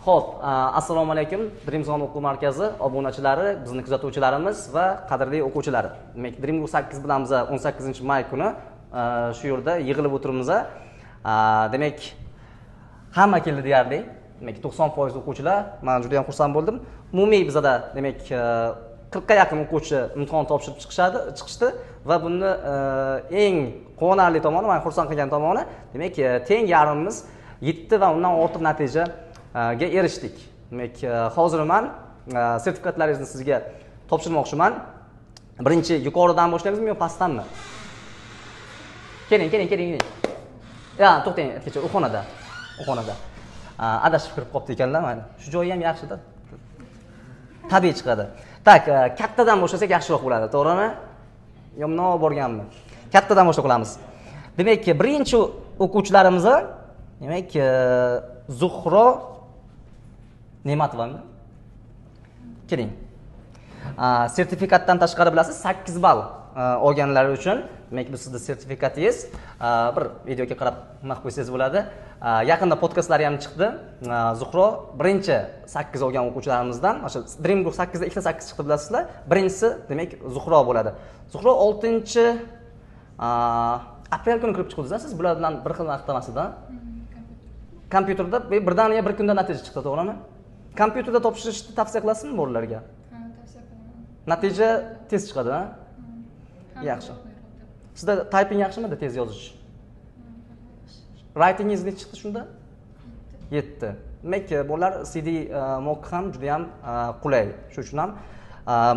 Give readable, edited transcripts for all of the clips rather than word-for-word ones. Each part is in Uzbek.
Xo'p, assalomu alaykum Dream Zone o'quv markazi obunachilari, bizni kuzatuvchilarimiz va qadrli o'quvchilar. Demak, Dream Group 8 bilan biz 18-may kuni shu yerda yig'ilib o'tiribmiz. Demak, hamma keldi deyarli. Demak, 90% o'quvchilar, men juda ham xursand bo'ldim. Umumiy bizada demak 40 ga yaqin o'quvchi imtihon topshirib chiqishdi va buni eng quvonarli tomoni, meni xursand qilgan tomoni, demak, teng yarmimiz 7 va undan ortiq natijaga erishdik. Demak, hozir men sertifikatlaringizni sizga topshirmoqchiman. Birinchi yuqoridan boshlaymizmi yo pastdanmi? Keling, keling, keling, keling. Ya, to'xtang, aytgacha, u xonada. U xonada. Adashib kirib qolibdi ekanlar, mayli. Shu joyi ham yaxshi-da. Tabiiy chiqadi. Так, kattadan boshlasak yaxshiroq bo'ladi, to'g'rimi? Yo mundoq borganmi? Kattadan boshlab qilamiz. Demak, birinchi o'quvchilarimiz, demak, Zuhro Ne'matovami? Keling. Sertifikatdan tashqari bilasiz, 8 ball olganlari uchun, demak, bu sizni sertifikatingiz. Bir videoga qarab nima qilib qo'ysangiz bo'ladi. Yaqinda podkastlari ham chiqdi. Zuhro birinchi 8 olgan o'quvchilarimizdan, o'sha Dream Group 8 da ikkita 8 chiqdi bilasizlar. Birinchisi demak Zuhro bo'ladi. Zuhro 6 aprel kuni kirib chiqdingiz, siz bular bilan bir xil vaqtda emasida. Kompyuterda birdaniga bir kunda natija chiqdi, to'g'rimi? Kompyuterda topshirishni tavsiya qilasizmi bolalarga? Ha, tavsiya qilaman. Natija tez chiqadi, ha? Yaxshi. Sizda typing yaxshimidi, tez yozish? Writingingiz necha chiqdi shunda? 7. Demak, bolalar CD mock ham juda ham qulay. Shu uchun ham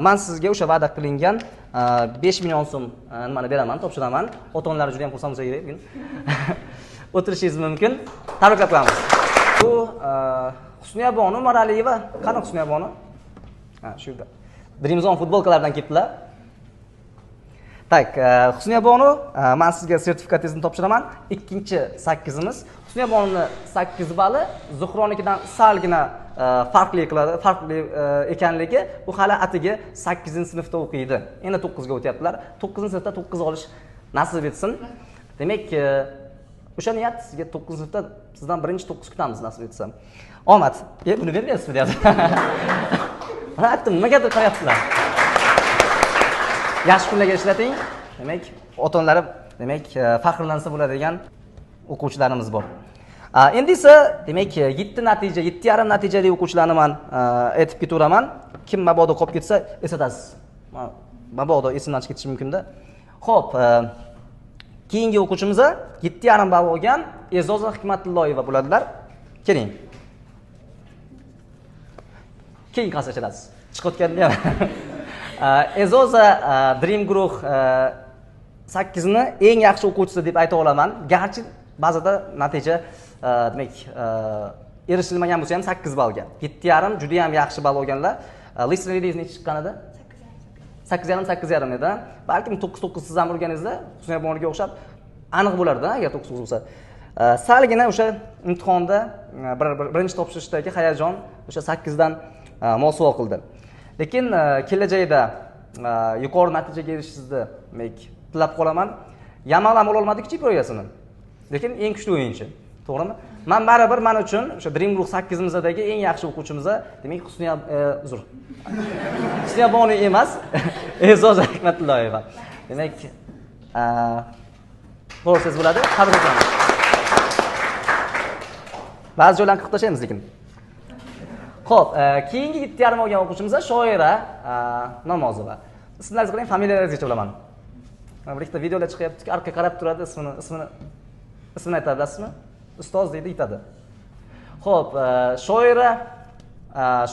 man sizga o'sha va'da qilingan 5 million so'm nimani beraman, topshiraman. Ota-onalar juda ham xursand bo'lsa kerak bugun. O'tirishingiz mumkin. Tabriklab qo'yamiz. Bu Husniyabonu Umaraliyeva. Qani Husniyabonu? Ha, shu yerda. Dream Zone futbolkalaridan kelibdilar. Так, Husniyabonu, man sizga sertifikatingizni topshiraman. Ikkinchi sakkizimiz. Husniyabonuni 8 bali Zuhronikidan salgina farqli qiladi, farqli ekanligi, u hali atigi 8-sinfda o'qiydi. Endi 9 ga o'tyaptilar. 9-sinfda 9 olish nasib etsin. Demak, o'sha niyat sizga 9-sinfda sizdan birinchi 9 kutamiz nasib etsa. Omad. Buni bermayapsizmi deyapti. Mana aytdim, nimagadir qarayapsizlar. Yaxshi kunlarga ishlating. Demak, ota-onalari demak faxrlansa bo'ladigan o'quvchilarimiz bor. Endi esa demak 7 natija, 7.5 natijali o'quvchilarni man aytib ketaveraman. Kim mabodo qolib ketsa eslatasiz. Mabodo esimdan chiqib ketishi mumkin-da. Xo'p, keyingi o'quvchimiz 7.5 ball olgan E'zoza Hikmatulloyeva bo'ladilar. Keling. Keyin qarsak chalasiz. Chiqayotganda ham. E'zoza Dream Group 8 ni eng yaxshi o'quvchisi deb ayta olaman. Garchi ba'zida natija demak erishilmagan bo'lsa ham 8 ballga. 7.5 juda ham yaxshi ball olganlar. Listening reading necha chiqqan edi? 8.5, 8.5 edi. Balkim 9 9 siz ham urganingizda Husniyabonga o'xshab aniq bo'lardi, agar 9 9 bo'lsa. Salgina o'sha imtihonda birinchi topshirishdagi hayajon o'sha 8 dan mosuvo qildi. Lekin kelajakda yuqori natijaga erishishingizni demak tilab qolaman. Yamal ham ololmadi kichik poygasini. Lekin eng kuchli o'yinchi. To'g'rimi? Man baribir men uchun o'sha Dream Group 8-imizdagi eng yaxshi o'quvchimiz demak Husniya, uzr. Husniyabonu emas, E'zoza Hikmatulloyeva. Demak, to'g'ri so'z bo'ladi. Tabriklaymiz. Ba'zi joylarni qirqib tashlaymiz lekin. Xo'p, keyingi 7.5 olgan o'quvchimiz Shoira Namozova. Ismlaringizni qarang, familiyalaringizgacha bilaman. Bir ikkita videolar chiqyapti, orqaga qarab turadi, ismini aytadi, bilasizmi? Ustoz deydi, aytadi. Xo'p,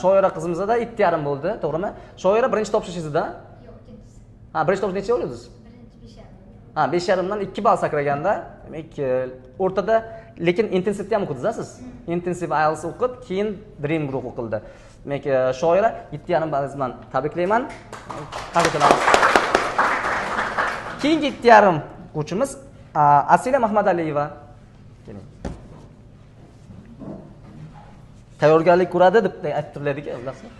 Shoira qizimizda 7.5 bo'ldi, to'g'rimi? Shoira birinchi topshirishingizda? Yo'q, ikkinchisi. Ha, birinchi topshirish necha oldingiz? Birinchi 5.5. Ha, 5.5 dan 2 ball sakraganda, demak, o'rtada lekin intensivda ham o'qidingiz siz. Intensiv IELTS o'qib, keyin Dream Group o'qildi. Demak, Shoira 7.5 ballingiz bilan tabriklayman. Tabriklaymiz. Keyingi 7.5 o'quvchimiz Asila Mahmadaliyeva. Keling. Tayyorgarlik ko'radi deb aytib turiladi-ku, bilasizmi?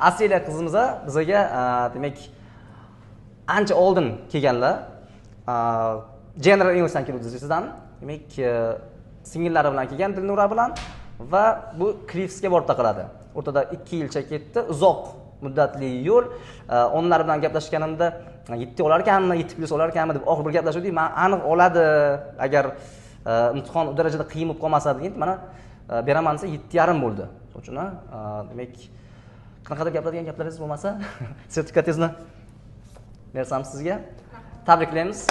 Asila qizimiz bizaga demak ancha oldin kelganlar. General Englishdan keluvdingiz sizdan. Demak, singillari bilan kelgan, Dilnura bilan. Va bu Cliffsga borib taqaladi. O'rtada 2 yilcha ketdi, uzoq muddatli yo'l. Onlar bilan gaplashganimda 7 olar ekanmi, 7 plus olar ekanmi deb oxir bir gaplashuvdik. Men aniq oladi, agar imtihon u darajada qiyin bo'lib qolmasa degan, mana beraman desa 7.5 bo'ldi. Shuning uchun, demak, qanaqadir gapiradigan gaplaringiz bo'lmasa, sertifikatingizni bersam sizga. Tabriklaymiz.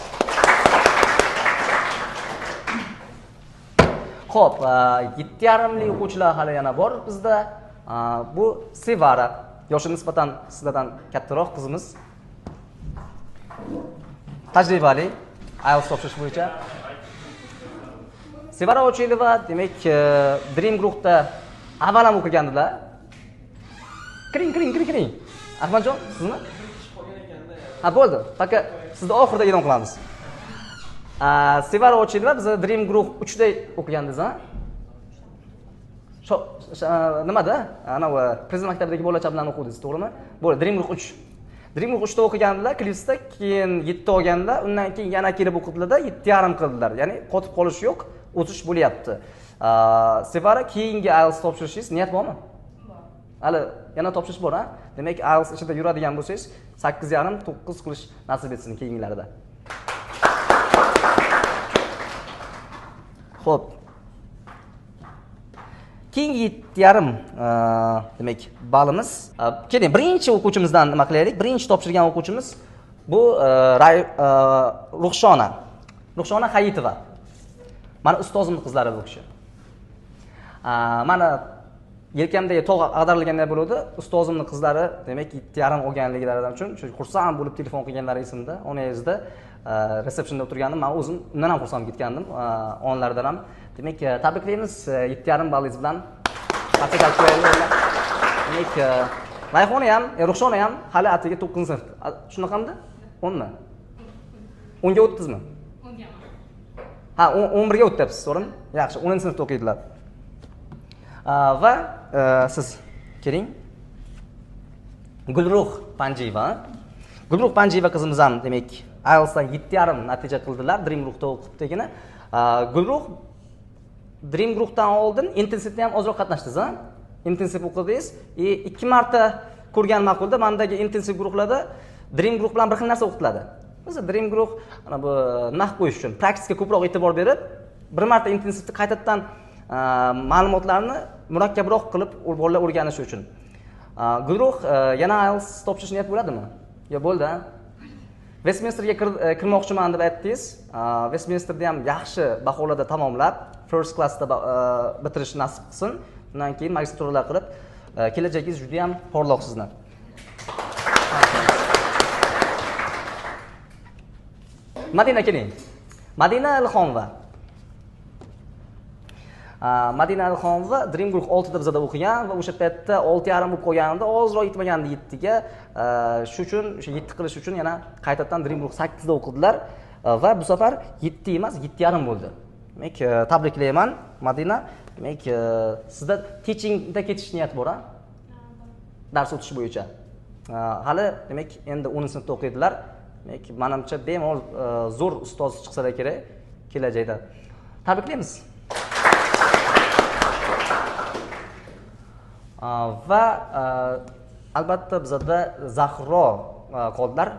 Xo'p, 7.5lik o'quvchilar hali yana bor bizda. Bu Sevara, yoshi nisbatan sizlardan kattaroq qizimiz. Tajribali IELTS topshirish bo'yicha. Sevara Ochilova, demak, Dream Group'da avval ham o'qigandilar. Kiring, kiring, kiring, kiring. Ahmadjon, sizmi? Ha, bo'ldi. Faqat sizni oxirida e'lon qilamiz. Sevara Ochilova biz Dream Group 3 da o'qigandingiz, ha? Nimada? Ana u Prezident maktabidagi bolacha bilan o'qidingiz, to'g'rimi? Bo'ldi, Dream Group 3. Dream Group 3 da o'qigandilar, Cliffsda, keyin 7 olganlar, undan keyin yana kelib o'qidilar-da, 7.5 qildilar. Ya'ni qotib qolish yo'q, o'sish bo'lyapti. Sevara, keyingi IELTS topshirishingiz niyat bormi? Bor. Hali yana topshirish bor, ha? Demak, IELTS ichida yuradigan bo'lsangiz, 8.5, 9 qilish nasib etsin keyingilarida. Xo'p. Keyingi 7.5, demak, balimiz. Keling, birinchi o'quvchimizdan nima qilaylik? Birinchi topshirgan o'quvchimiz bu Ruxshona. Ruxshona Hayitova. Mana ustozimning qizlari bu kishi. Mana yelkamdagi tog' ag'darilganday bo'ladi. Ustozimning qizlari, demak, 7.5 olganliklaridan uchun shu xursand bo'lib telefon qilganlari esimda. Onangizda resepsiyonda o'tirgandim, men o'zim undan ham xursand ketgandim, onlardan ham. Demak, tabriklaymiz, 7.5 ballingiz bilan. Demak, Rayhona ham, Ruxshona ham hali atigi 9-sinf. Shunaqamidi? 10mi? 10ga o'tdingizmi? 10ga. Ha, 11ga o'tyapsiz, to'g'rimi? Yaxshi, 10-sinfda o'qiydilar. Va siz keling. Gulruh Panjiyeva. Gulruh Panjiyeva qizimiz ham, demak, IELTSdan 7.5 natija qildilar, Dream Group'da o'qibdigina. Gulruh Dream Group'dan oldin intensivda ham ozroq qatnashdingiz, ha? Intensiv o'qidingiz. 2 marta ko'rgan ma'qulda, mandagi intensiv guruhlarda Dream Group bilan bir xil narsa o'qitiladi. Masalan, Dream Group ana bu nima qilib qo'yish uchun praktikaga ko'proq e'tibor berib, bir marta intensivda qaytadan ma'lumotlarni murakkabroq qilib bolalar o'rganishi uchun. Gulruh yana IELTS topshirish niyat bo'ladimi? Yo, bo'ldi, ha? Westminsterga kirmoqchiman deb aytdingiz. Westminsterda ham yaxshi baholarda tamomlab, first classda bitirish nasib qilsin. Undan keyin magistraturalar qilib, kelajagingiz juda ham porloq sizni. Madina keling. Madina Ilhomova. Madina Ilhomova Dream Group 6 da bizada o'qigan va o'sha paytda 6.5 bo'lib qolganida ozroq yetmagandi 7 ga. Shu uchun o'sha 7 qilish uchun yana qaytadan Dream Group 8 da o'qidilar va bu safar 7 emas, 7.5 bo'ldi. Demak, tabriklayman Madina. Demak, sizda teachingda ketish niyati bor, ha? Dars o'tish bo'yicha. Hali demak endi 10-sinfda o'qiydilar. Demak, menimcha bemalol zo'r ustoz chiqsa kerak kelajakda. Tabriklaymiz. Va albatta bizada Zahro qoldilar.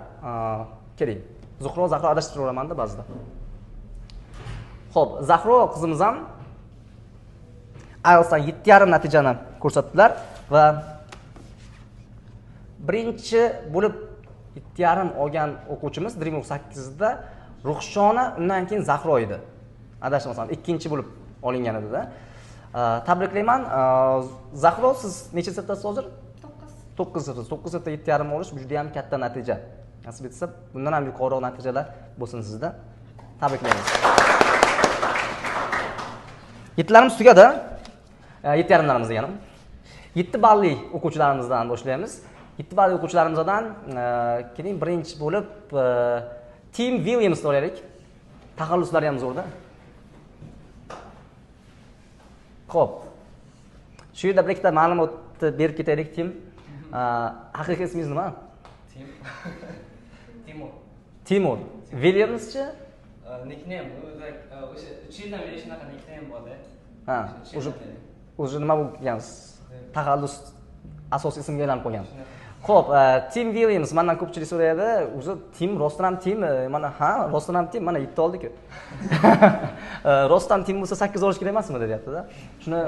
Keling. Zuhro, Zahro adashtiraveraman-da ba'zida. Xo'p, Zahro qizimiz ham IELTSdan 7.5 natijani ko'rsatdilar va birinchi bo'lib 7.5 olgan o'quvchimiz Dream Group 8 da Ruxshona, undan keyin Zahro edi. Adashmasam, ikkinchi bo'lib olingan edi-da. Tabriklayman. Zahro, siz necha sinfdasiz hozir? 9. 9 sinfdasiz. 9 sinfda 7.5 olish bu juda ham katta natija. Nasib etsa, bundan ham yuqoriroq natijalar bo'lsin sizda. Tabriklaymiz. Yettilarimiz tugadi. 7.5larimiz deganim. 7 balli o'quvchilarimizdan boshlaymiz. 7 balli o'quvchilarimizdan keling birinchi bo'lib Tim Williamsni olaylik. Taxalluslari ham zo'rda. Xo'p. Shu yerda bir ikkita ma'lumotni berib ketaylik, Tim. Haqiqiy ismingiz nima? Tim. Timur. Timur. Williamschi? Nickname, o'sha 3 yildan beri shunaqa nickname bor-da. Ha, Uch yildan o'sha beri. O'zi nima bo'lib ketgansiz? Taxallus asosiy ismga aylanib qolgan. Xo'p, Tim Williams mendan ko'pchilik so'raydi, o'zi Tim rostdan ham Tim, mana ha, rostdan ham Tim, mana 7 oldi-ku. Rostdan Tim bo'lsa 8 olish kerak emasmi deyapti-da. Shuni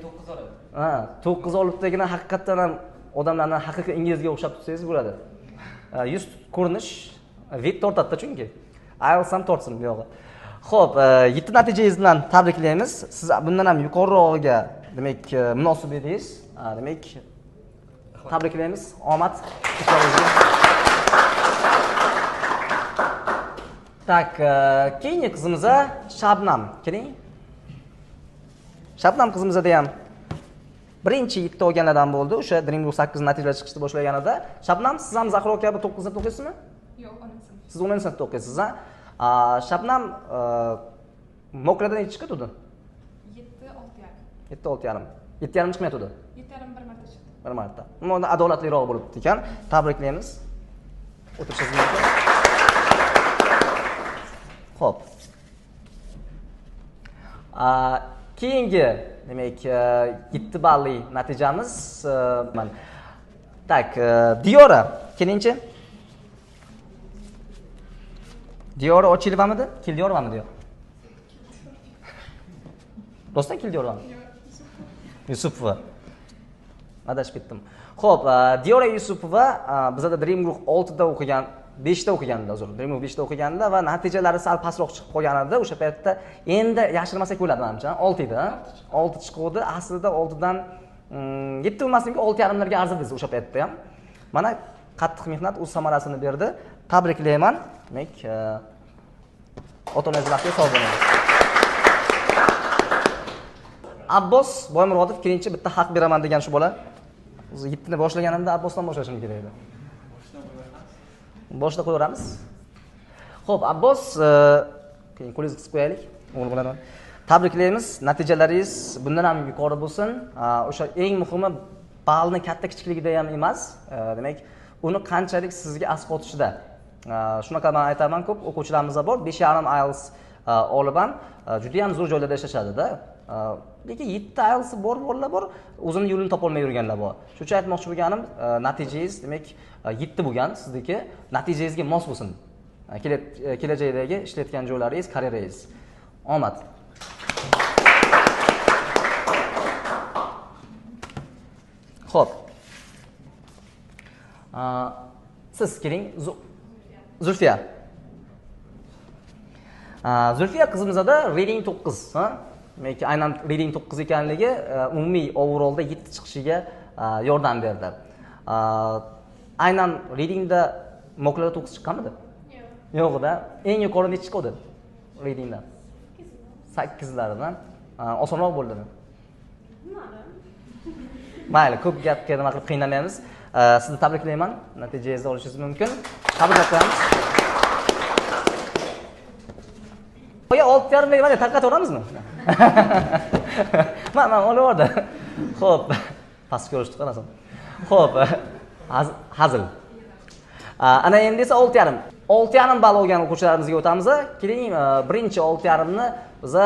9 oladi. Ha, 9 olibdagina haqiqatdan ham odamlarni haqiqiy inglizga o'xshab tutsangiz bo'ladi. Yuz ko'rinish vid tortadi chunki. IELTS ham tortsin bu yog'i. Xo'p, 7 natijangiz bilan tabriklaymiz. Siz bundan ham yuqorirog'iga demak munosib edingiz. Demak tabriklaymiz. Omad ishlaringizga. Tak, keyingi qizimiz Shabnam. Keling. Shabnam qizimizda ham birinchi 7 olganlardan bo'ldi. O'sha Dream Group 8 natijalar chiqishni boshlaganida. Shabnam, siz ham Zahro kabi 9-sinfda o'qiysizmi? Yo'q, 10-sinf. Siz 10-sinfda o'qiysiz, ha? Shabnam Mokradan necha chiqdi? 7-6,5. 7-6,5. 7,5 chiqmayotdi. 7,5 bir marta chiqdi. Bir marta. Unda adolatliroq bo'libdi ekan. Tabriklaymiz. O'tirishingiz mumkin. Xo'p. Keyingi demak 7 balli natijamiz mana. Tak, Diyora, kelingchi. Diyora Ochilovamidi? Keldiyorovamidi yo'q? Rostdan Keldiyorovami? Yusupova. Adashib ketdim. Xo'p, Diyora Yusupova bizada Dream Group 6 da o'qigan, 5 da o'qigandi, uzr. Dream Group 5 da o'qiganda va natijalari sal pastroq chiqib qolgan edi. O'sha paytda endi yashirmasak bo'ladi menimcha. 6 edi, 6 chiquvdi. Aslida 6 dan 7 bo'lmasligi 6,5larga arzidingiz o'sha paytda ham. Mana qattiq mehnat o'z samarasini berdi. Tabriklayman. Demak, ota-onangiz baxtiga sog' bo'ling. Abbos Boymurodov kelinchi bitta haq beraman degan shu bola. O'zi 7 ni boshlaganimda Abbosdan boshlashim kerak edi. Boshida qo'yaveramiz. Xo'p, Abbos, keyin qo'lingizni qisib qo'yaylik. O'g'il bilan. Tabriklaymiz. Natijalaringiz bundan ham yuqori bo'lsin. O'sha eng muhimi ballni katta kichikligida ham emas, demak, uni qanchalik sizga asqotishida. Shunaqa men aytaman, ko'p o'quvchilarimiz bor, 5,5 IELTS olib ham juda ham zo'r joylarda ishlashadi-da. Lekin 7 IELTS bor bolalar bor, o'zini yo'lini topolmay yurganlar bor. Shuning uchun aytmoqchi bo'lganim, natijangiz demak 7 bo'lgan, sizniki natijangizga mos bo'lsin. Kelajakdagi ishlayotgan joylaringiz, karyerangiz. Omad. Xo'p. Siz keling, Zulfiya. Zulfiya qizimizda reading 9, ha? Demak, aynan reading 9 ekanligi umumiy overallda 7 chiqishiga yordam berdi. Aynan readingda moklarda 9 chiqqanmidi? Yo'q. Yo'q-da. Eng yuqori necha chiqdi readingda? 8lardan. Osonroq bo'ldimi? Mayli, ko'p gapga nima qilib qiynamaymiz. Sizni tabriklayman. Natijangizni olishingiz mumkin. Tabriklab qo'yamiz. Oya 6,5 mana tarqataveramizmi? Mana olaverdi. Xo'p, past ko'rishdi qarasam. Xo'p, hazil. Ana endi esa 6,5. 6,5 ball olgan o'quvchilarimizga o'tamiz. Keling, birinchi 6,5 ni biza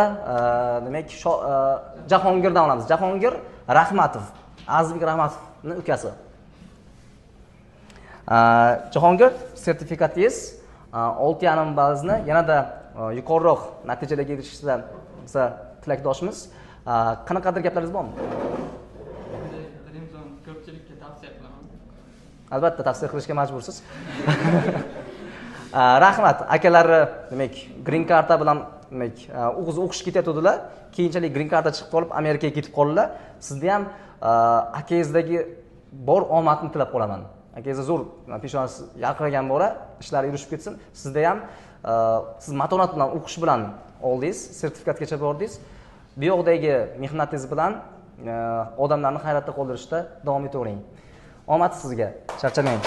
demak Jahongirdan olamiz. Jahongir Rahmatov, Azizbek Rahmatovning ukasi. Jahongir, sertifikatingiz 6,5 ballizni yanada yuqoriroq natijalarga erishishda biza tilakdoshmiz. Qanaqadir gaplaringiz bormi? Dream Zone ko'pchilikka tavsiya qilaman. Albatta tavsiya qilishga majbursiz. Rahmat. Akalari demak green karta bilan demak o'zi o'qishga ketayotgandilar. Keyinchalik green karta chiqib qolib Amerikaga ketib qoldilar. Sizda ham akangizdagi bor omadni tilab qolaman. Akangiz zo'r peshonasi yarqiragan bora, ishlari yurishib ketsin. Sizda ham siz matonat bilan o'qish bilan oldingiz, sertifikatgacha bordingiz. Bu yoqdagi mehnatingiz bilan odamlarni hayratda qoldirishda davom etavering. Omad sizga, charchamang.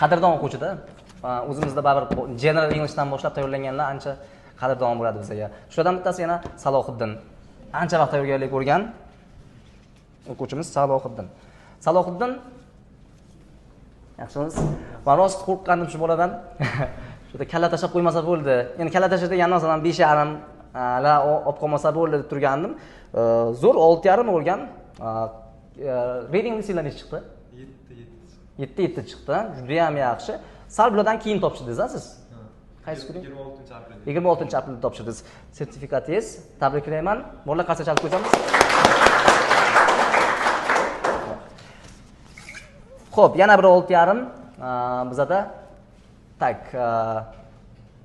Qadrdon o'quvchida, o'zimizda baribir General Englishdan boshlab tayyorlanganlar ancha qadrdon bo'ladi bizga. Shulardan bittasi yana Salohiddin. Ancha vaqt tayyorgarlik ko'rgan o'quvchimiz Salohiddin. Salohiddin, yaxshimisiz? Men rost qo'rqqandim shu boladan. Shu yerda kalla tashlab qo'ymasa bo'ldi. Endi kalla tashlasa degan masalan 5,5 La olib qolmasa bo'ldi deb turgandim. Zo'r 6.5 bo'lgan. Reading listeninglar necha chiqdi? 7 7 chiqdi. Juda ham yaxshi. Sal bulardan keyin topshirdingiz, siz? Qaysi kuni? 26-aprel. 26-aprelda topshirdingiz. Sertifikatingiz. Tabriklayman. Bolalar qarsak chalib qo'yamiz. Xo'p, yana bir 6.5 bizada tak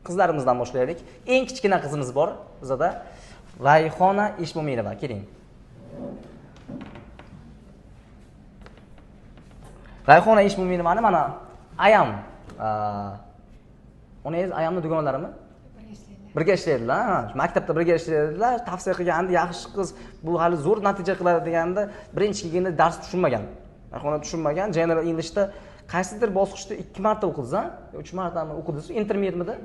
qizlarimizdan boshlaylik. Eng kichkina qizimiz bor bizada. Rayhona Eshmo'minova, keling. Rayhona Eshmo'minovani mana ayam, onangiz ayamning dugonalarimi? Birga ishlaydilar. Birga ishlaydilar, ha, maktabda birga ishlaydilar. Tavsiya qilganda yaxshi qiz, bu hali zo'r natija qiladi deganda birinchi kelganda dars tushunmagan. Rayhona tushunmagan. General Englishda qaysidir bosqichda 2 marta o'qidingiz, ha? 3 martami o'qidingiz? Intermediatmidi?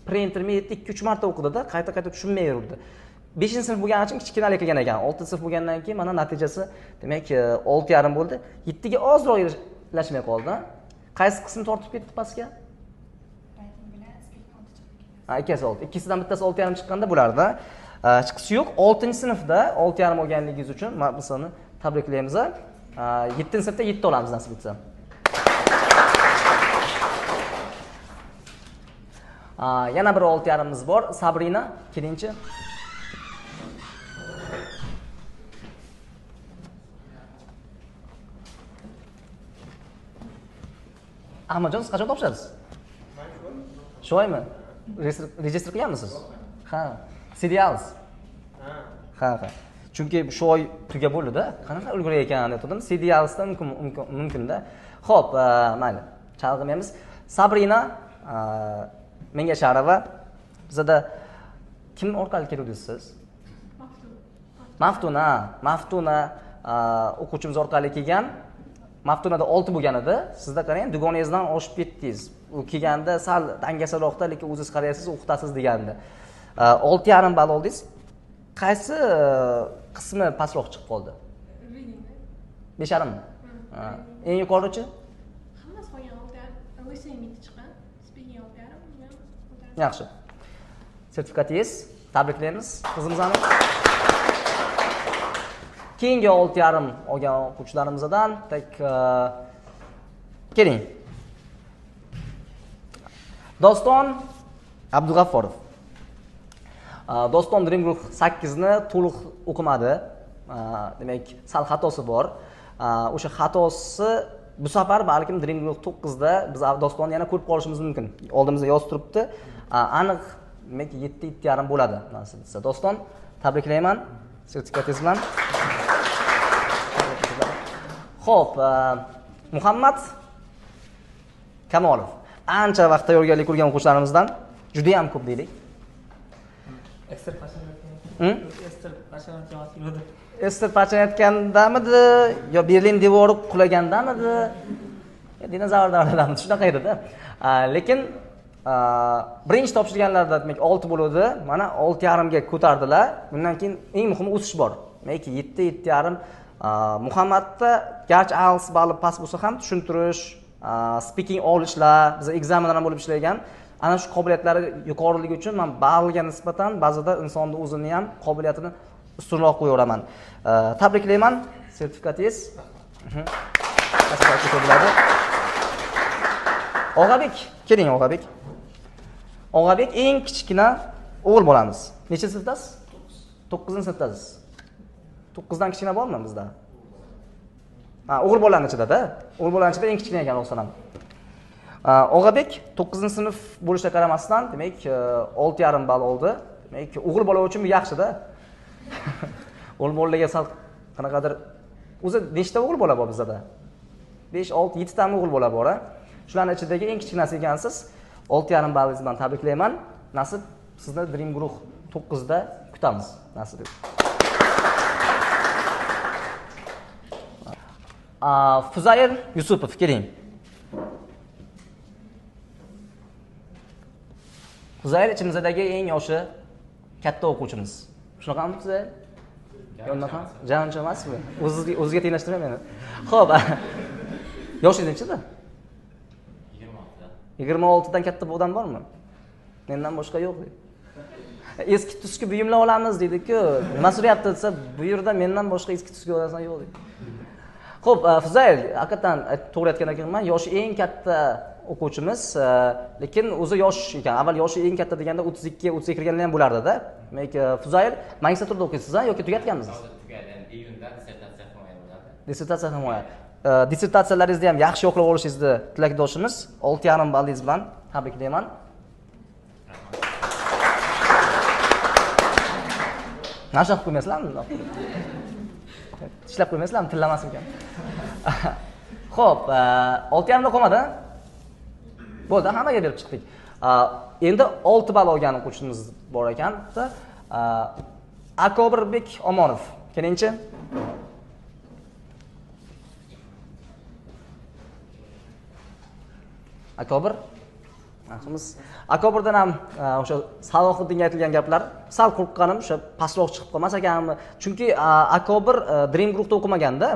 Pre-intermediate 2-3 marta o'qidida, qayta-qayta tushunmay yurdi. 5-sinf bo'lgani uchun kichkinalik qilgan ekan. 6-sinf bo'lgandan keyin mana natijasi demak 6.5 bo'ldi. 7 ga ozroq erishmay qoldi. Qaysi qism tortib ketdi pastga? Writing bilan speaking 6 chiqdi. Ha, ikkisi 6. Ikkisidan bittasi 6.5 chiqqanda bo'lardi. Chiqisi yo'q. 6-sinfda 6.5 olganligingiz uchun mana biz sizni tabriklaymiz. 7-sinfda 7 olamiz nasib etsa. Yana bir 6.5imiz bor. Sabrina, kelingchi. Ahmadjon, siz qachon topshirasiz? Shu oymi? Rejestr qilganmisiz? Ha, CDLs. Ha, ha. Chunki shu oy tugab bo'ldi-da. Qanaqa ulgurar ekan deb turdim. CDLsda mumkin-da. Xo'p, mayli, chalg'imaymiz. Sabrina Mengasharova bizada kim orqali keluvdingiz siz? Maftuna. Maftuna o'quvchimiz orqali kelgan. Maftunada 6 bo'lgan edi. Sizda qarang, dugonangizdan oshib ketdingiz. U kelganda sal dangasaroqda, lekin o'zingiz qaraysiz, o'qitasiz degandi. 6.5 ball oldingiz. Qaysi qismi pastroq chiqib qoldi? 5.5 mi? Eng yuqorichi? Hammasi qolgan 6.5. Listening 7 chiqqan, speaking 6.5. Yaxshi. Sertifikatingiz, tabriklaymiz qizimizni. Keyingi 6.5 olgan o'quvchilarimizdan tek keling. Doston Abdug'afforov. Doston Dream Group 8 ni to'liq o'qimadi. Demak, sal xatosi bor. O'sha xatosi bu safar balkim Dream Group 9 da biz Dostonni yana ko'rib qolishimiz mumkin. Oldimizda yozib turibdi. Aniq demak 7-7.5 bo'ladi nasib etsa. Doston, tabriklayman sertifikatingiz bilan. Xo'p, Muhammad Kamolov. Ancha vaqt tayyorgarlik ko'rgan o'quvchilarimizdan juda ham ko'p deylik. Ester parchalayotgandamidi yo Berlin devori qulagandamidi? Dinozavr davridamidi? Shunaqa edi-da. Lekin birinchi topshirganlarda demak 6 bo'ldi. Mana 6.5 ga ko'tardilar. Bundan keyin eng muhimi o'sish bor. Demak 7, 7.5. Muhammadda garchi IELTS balli past bo'lsa ham tushuntirish, speaking olishlar, biz ekzamenlar ham bo'lib ishlagan. Ana shu qobiliyatlari yuqoriligi uchun men ballga nisbatan ba'zida insonni o'zini ham qobiliyatini ustunroq qo'yaveraman. Tabriklayman, sertifikatingiz. Og'abek, keling Og'abek. Og'abek eng kichkina o'g'il bolamiz. Nechinchi sinfdasiz? 9-sinfdasiz. 9dan kichkina bormi bizda? Ha, o'g'il bolalarning ichida-da. O'g'il bolalarning ichida eng kichkina ekan rostdan ham. Og'abek 9-sinf bo'lishiga qaramasdan, demak, 6.5 ball oldi. Demak, o'g'il bola uchun bu yaxshi-da. O'g'il bolalarga sal qanaqadir o'zi nechta o'g'il bola bor bizda? 5, 6, 7 tami o'g'il bola bor-a? Shularning ichidagi eng kichkinasi ekansiz. 6.5 ballingiz bilan tabriklayman. Nasib sizni Dream Group 9 da kutamiz. Nasib. Fuzayr Yusupov, keling. Fuzayr ichimizdagi eng yoshi katta o'quvchimiz. Shunaqami Fuzayr? Yo'qmi? Jancha emasmi? O'ziga tenglashtirmang meni. Xo'p. Yoshingiz nechida? 26. 26 dan katta odam bormi? Mendan boshqa yo'q. Eski tuski buyumlar olamiz deydi-ku. Nima so'rayapti desa, bu yerda mendan boshqa eski tuski olasan yo'q deydi. Xo'p, Fuzayl, haqiqatan to'g'ri aytgan ekanman, yoshi eng katta o'quvchimiz, lekin o'zi yosh ekan. Avval yoshi eng katta deganda 32, 30 ga kirganlar ham bo'lardi-da. Demak, Fuzayl magistraturada o'qiysiz, yoki tugatganmisiz? Hozir tugadim. Iyunda dissertatsiya himoya bo'ladi. Dissertatsiya himoya. Dissertatsiyalaringizni ham yaxshi yoqlab olishingizni tilakdoshimiz. 6,5 ballingiz bilan tabriklayman. Mana shunaqa qo'ymaysizlarmi? Tishlab qo'ymaysizlarmi? Tillamas ekan. Xo'p, 6,5 da qolmadi. Bo'ldi, hammaga berib chiqdik. Endi 6 ball olgan o'quvchimiz bor ekan. Akobirbek Omonov. Kelingchi. Akobir. Yaxshimiz. Akobirdan ham o'sha Salohiddinga aytilgan gaplar, sal qo'rqqanim o'sha pastroq chiqib qolmas ekanmi? Chunki Akobir Dream Group'da o'qimaganda,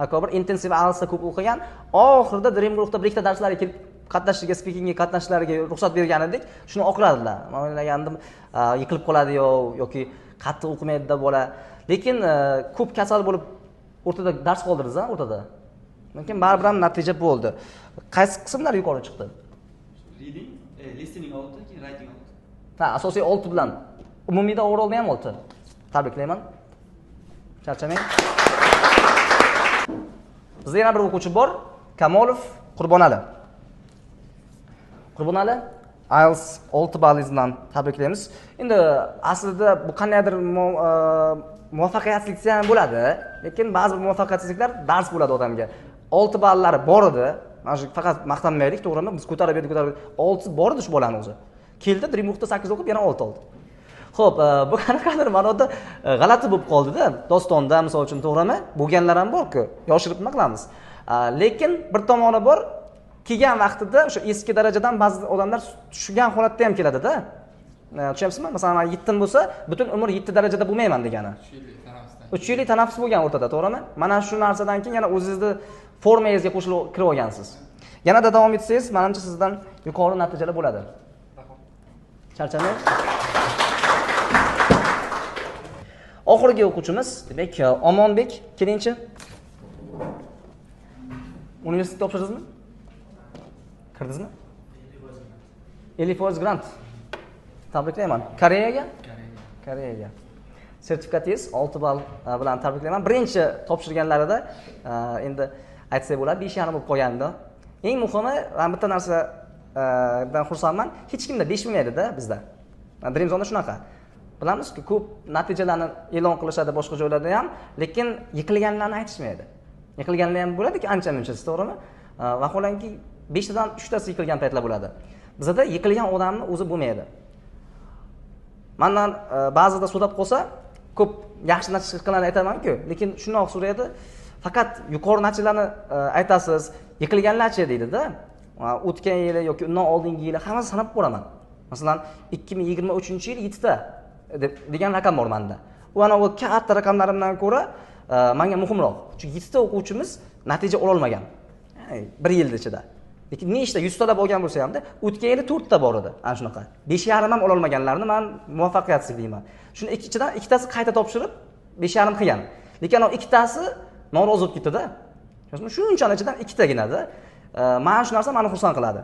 Akobir intensiv IELTSda ko'p o'qigan. Oxirida Dream Group'da bir ikkita darslarga kelib qatnashishiga, speakingga qatnashishlariga ruxsat bergan edik. Shuni oqladilar. Men o'ylagandim, yiqilib qoladi yoki qattiq o'qimaydi-da bola. Lekin ko'p kasal bo'lib o'rtada dars qoldiringiz, o'rtada. Lekin baribir ham natija bo'ldi. Qaysi qismlar yuqori chiqdi? Reading, listening 6, keyin writing 6. Ha, asosiy 6 bilan. Umumiyda overallda ham 6. Tabriklayman. Charchamang. Bizda yana bir o'quvchi bor, Kamolov Qurbonali. Qurbonali, IELTS 6 ballingiz bilan tabriklaymiz. Endi aslida bu qandaydir muvaffaqiyatsizlik ham bo'ladi, lekin ba'zi bir muvaffaqiyatsizliklar dars bo'ladi odamga. 6 ballari bor edi. Mana shu faqat maqtanmaylik, to'g'rimi? Biz ko'tarib berdik, ko'tarib berdik. 6 bor edi shu bolani o'zi. Keldi, Dream Group'da 8 o'qib, yana 6 oldi. Xo'p, bu qanaqadir ma'noda g'alati bo'lib qoldi-da. Dostonda misol uchun, to'g'rimi? Bo'lganlar ham bor-ku. Yoshirib nima qilamiz? Lekin bir tomoni bor, kelgan vaqtida o'sha eski darajadan ba'zi odamlar tushgan holatda ham keladi-da. Tushunyapsizmi? Masalan, men 7 bo'lsa, butun umr 7 darajada bo'lmayman degani. 3 yillik tanaffus bo'lgan o'rtada, to'g'rimi? Mana shu narsadan keyin yana o'zingizni formangizga qo'shilib kirib olgansiz. Yanada davom etsangiz, menimcha sizdan yuqori natijalar bo'ladi. Charchamang. Oxirgi o'quvchimiz, demak, Omonbek, kelingchi. Universitetga topshirdingizmi? Kirdingizmi? 50% grant. Tabriklayman. Koreyaga? Koreyaga. Sertifikatingiz 6 ball bilan tabriklayman. Birinchi topshirganlarida endi aytsak bo'ladi, 5.5 bo'lib qolgandi. Eng muhimi, men bitta narsadan xursandman, hech kimda 5 bo'lmaydi-da bizda. Dream Zone'da shunaqa. Bilamizki, ko'p natijalarni e'lon qilishadi boshqa joylarda ham, lekin yiqilganlarni aytishmaydi. Yiqilganlar ham bo'ladiki ancha-munchasi, to'g'rimi? Vaholanki 5 tadan 3 tasi yiqilgan paytlar bo'ladi. Bizda yiqilgan odamni o'zi bo'lmaydi. Mendan ba'zida so'rab qolsa, ko'p yaxshi natija chiqqanlarni aytaman-ku, lekin shundoq so'raydi, faqat yuqori natijalarni aytasiz, yiqilganlarchi deydi-da. O'tgan yili yoki undan oldingi yili hammasini sanab ko'raman. Masalan, 2023-yil 7 ta degan raqam bor menda. U ana u katta raqamlarimdan ko'ra menga muhimroq. Chunki 7 ta o'quvchimiz natija ola olmagan. Bir yil ichida. Lekin nechta 100 talab olgan bo'lsa hamda o'tgan yili 4 ta bor edi. Ana shunaqa. 5.5 ham ola olmaganlarni men muvaffaqiyatsiz deyman. Shuni ichidan ikkitasi qayta topshirib 5.5 qilgan. Lekin ana ikkitasi norozi bo'lib ketdi-da. Shunchani ichidan ikkitaginada. Mana shu narsa meni xursand qiladi.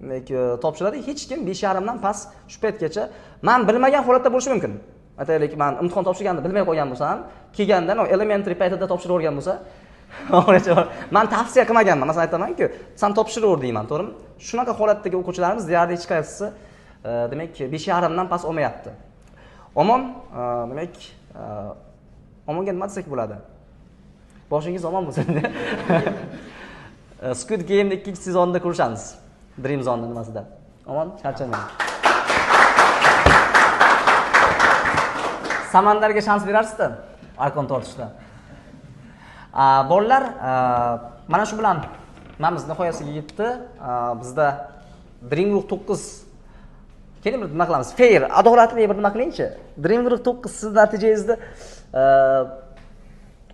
Demak, topshiradi, hech kim 5.5 dan past shu paytgacha men bilmagan holatda bo'lishi mumkin. Aytaylik, men imtihon topshirganda bilmay qolgan bo'lsam, kelganda elementary paytida topshirib olgan bo'lsa, men tavsiya qilmaganman. Masalan, aytaman-ku, sen topshiraver deyman, to'g'rimi? Shunaqa holatdagi o'quvchilarimiz deyarli hech qaysisi, demak, 5.5 dan past olmayapti. Omon, demak, Omonga nima desak bo'ladi? Boshingiz omon bo'lsin. Squid Game'ning 2-sezonida ko'rishamiz. Dream Zone nimasida. Omon, charchamang. Samandarga shans berarsiz-da, arqon tortishda. Bolalar, mana shu bilan nimamiz nihoyasiga yetdi. Bizda Dream Group 9 keling bir nima qilamiz? Fair, adolatli bir nima qilingchi. Dream Group 9 siz natijangizni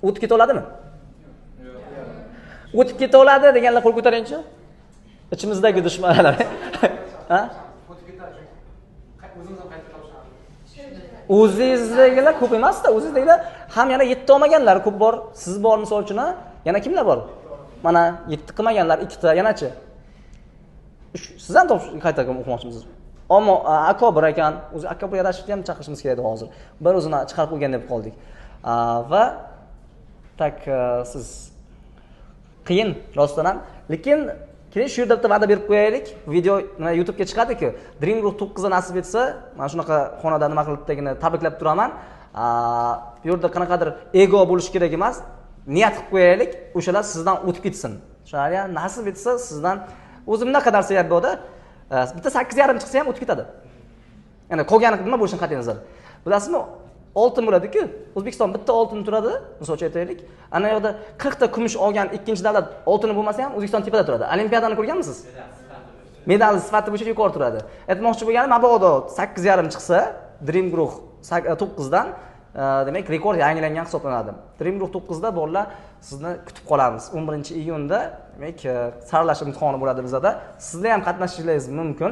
o'tib keta oladimi? O'tib keta oladi deganlar qo'l ko'taringchi. İchimizdagi dushmanlar. Ha? O'tib ketadi chunki o'zimiz ham qayta topshiramiz. O'zingizdagilar ko'p emasda, o'zingizdagilar ham yana 7 olmaganlar ko'p bor. Siz bor misol uchun, yana kimlar bor? Mana 7 qilmaganlar 2 ta, yanachi? Siz ham qayta o'qimoqchimisiz? Ammo Akobir ekan, o'zi Akobir Yarashevni ham chaqirishimiz kerak edi hozir. Bir o'zini chiqarib qo'ygan deb qoldik. Va так, siz qiyin rostdan ham, lekin keling, shu yerda bitta va'da berib qo'yaylik. Video nima, YouTube'ga chiqadi-ku. Dream Guruh 9 nasib etsa, mana shunaqa xonada nima qilib bittagina tabriklab turaman. Bu yerda qanaqadir ego bo'lishi kerak emas. Niyat qilib qo'yaylik, o'shalar sizdan o'tib ketsin. Tushunarli? Nasib etsa sizdan o'zi bunaqa narsa ham borda, bitta 8,5 chiqsa ham o'tib ketadi. Ya'ni qolgani nima bo'lishidan qat'iy nazar. Bilasizmi, oltin bo'ladi-ku. O'zbekiston bitta oltin turadi, misol uchun aytaylik. Ana yoqda 40 ta kumush olgan ikkinchi davlat oltini bo'lmasa ham O'zbekiston tepada turadi. Olimpiadani ko'rganmisiz? Medal sifati bo'yicha yuqori turadi. Aytmoqchi bo'lganim, mabodo 8,5 chiqsa, Dream Guruh 9 dan, demak, rekord yangilangan hisoblanadi. Dream Guruh 9 da bolalar, sizni kutib qolamiz. 11-iyunda, demak, saralash imtihoni bo'ladi bizada. Sizlar ham qatnashishingiz mumkin.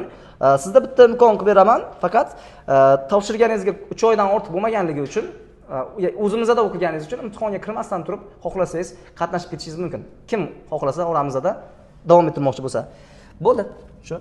Sizda bitta imkon qilib beraman, faqat topshirganingizga 3 oydan ortiq bo'lmaganligi uchun, o'zimizda o'qiganingiz uchun imtihonga kirmasdan turib, xohlasangiz qatnashib ketishingiz mumkin. Kim xohlasa, oramizda davom ettirmoqchi bo'lsa. Bo'ldi. Shu.